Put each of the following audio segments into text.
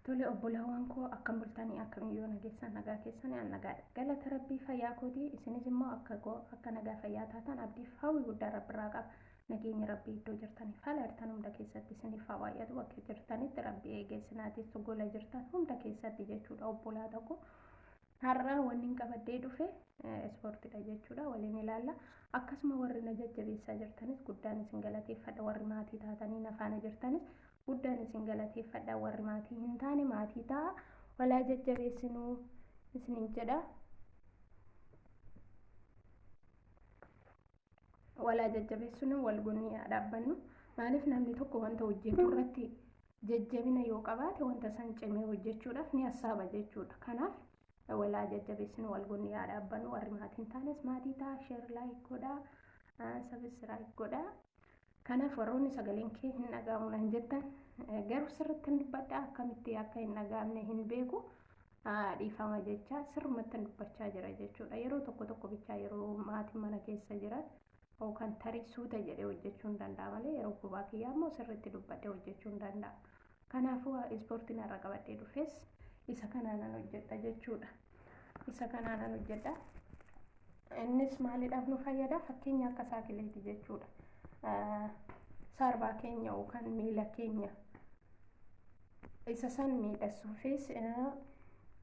Tole obbolaawwan koo, akkam bultanii? Akkamiyyuu nageessan? Nagaa keessan? An nagaadha, galata Rabbii, fayyaa kootii. Isinis immoo akka koo akka nagaa fayyaa taatan abdiif hawwi guddaa Rabbirraa qaba. Nageenya Rabbii iddoo jirtaniif haala jirtan hunda keessatti isiniif haa baay'atu. Bakka jirtanitti Rabbi eegee isinaatis gola jirtan hunda keessatti jechuudha. Obbolaa tokko, har'a wanni hin qabadhee dhufe ispoortiidha jechuudha, waliin ilaalla. Akkasuma warri na jajjabeessaa jirtanis guddaan isin galateeffadha. Warri maatii taatanii na faana jirtanis guddaan isin galateeffadha. Warri maatii hin taane maatii ta'a, walaa jajjabeessinuu isinin jedha. Walaa jajjabeessinuu, wal gonnii haa dhaabbannu. Maaliif, namni tokko wanta hojjetu irratti jajjabina yoo qabaate wanta san cimee hojjechuudhaaf ni hassaaba jechuudha. Kanaaf walaa jajjabeessinu, wal gonnii haa dhaabbannu. Warri maatii hin taanes maatii ta'a, share, like godhaa, subscribe godhaa. Kanaaf warroonni sagaleen kee hin dhaga'amu naan jettan, garuu sirriitti hin dubbadha. Akkamitti akka hin dhaga'amne hin beeku, dhiifama jecha. Sirrumatti hin dubbachaa jira jechuudha. Yeroo tokko tokko bichaa, yeroo maatiin mana keessa jiran yookaan tarii suuta jedhee hojjechuu hin danda'a malee, yeroo kophaa kiyyaa immoo sirriitti dubbadhee hojjechuu hin danda'a. Kanaafuu ispoortiin har'a qabadhee dhufes isa kanaanan hojjedha jechuudha. Isa kanaanan hojjedha. Innis maaliidhaaf nu fayyada? Fakkeenya akka saakileeti jechuudha. Saarbaa keenya yookaan miila keenya isa san miidhagsuufis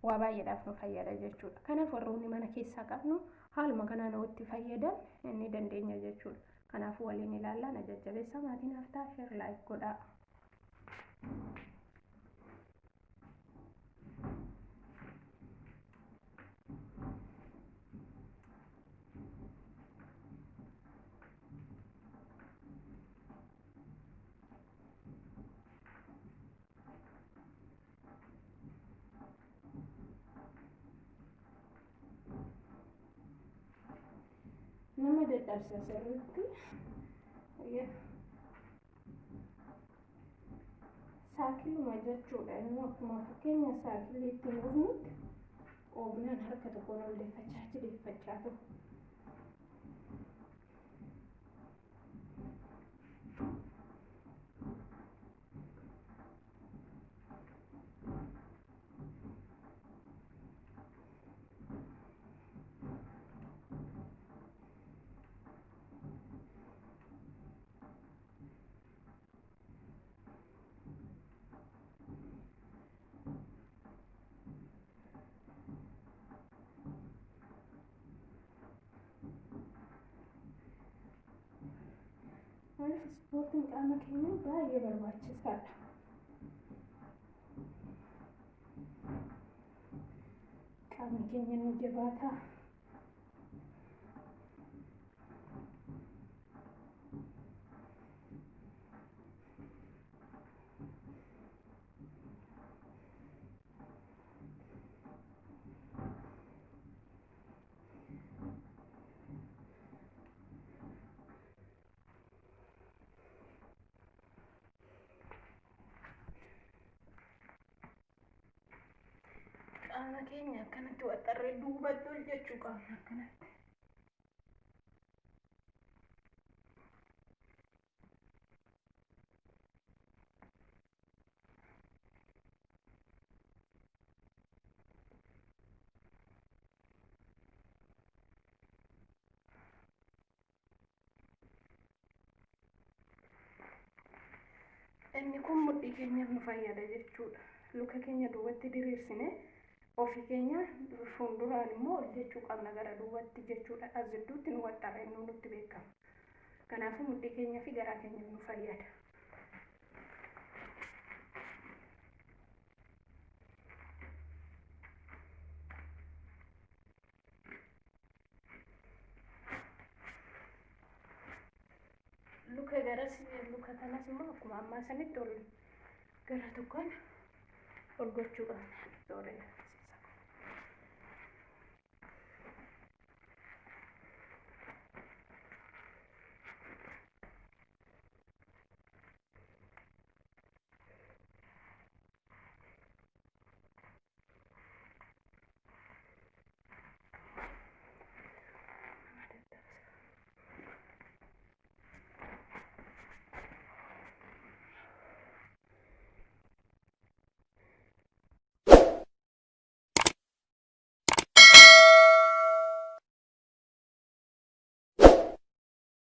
waa baay'eedhaaf nu fayyada jechuudha. Kanaaf warroonni mana keessaa qabnu haaluma kanaan itti fayyadam ni dandeenya jechuudha. Kanaafuu waliin ilaallaa, na jajjabeessa, maatiin haftaa, share, like godhaa. Nama dadhabsa sirriitti. Saakiluma jechuudha. Inni akkuma fakkeenya saakilii ittiin oofnutti oofnaan harka tokkoon ol deeffachaa achi deeffachaa ta'u. Maaliif, ispoortiin qaama keenya baay'ee barbaachisaadha. Qaamni keenya nu jabaataa. Qaama keenya akkanatti waxxarree duubatti ol jechuu qabna akkanatti. Inni kun mudhii keenyaaf nu fayyada jechuudha. Luka keenya duubatti diriirsine ofii keenya fuulduraan immoo ol jechuu qabna, gara duubatti jechuudha. As gidduutti nu waxxara, inni nutti beekama. Kanaafuu mudhii keenya fi garaa keenyaaf nu fayyada. Luka garas, luka kanas immoo akkuma ammaa sanitti ol gara tokkoon ol gochuu qabna. Sorry.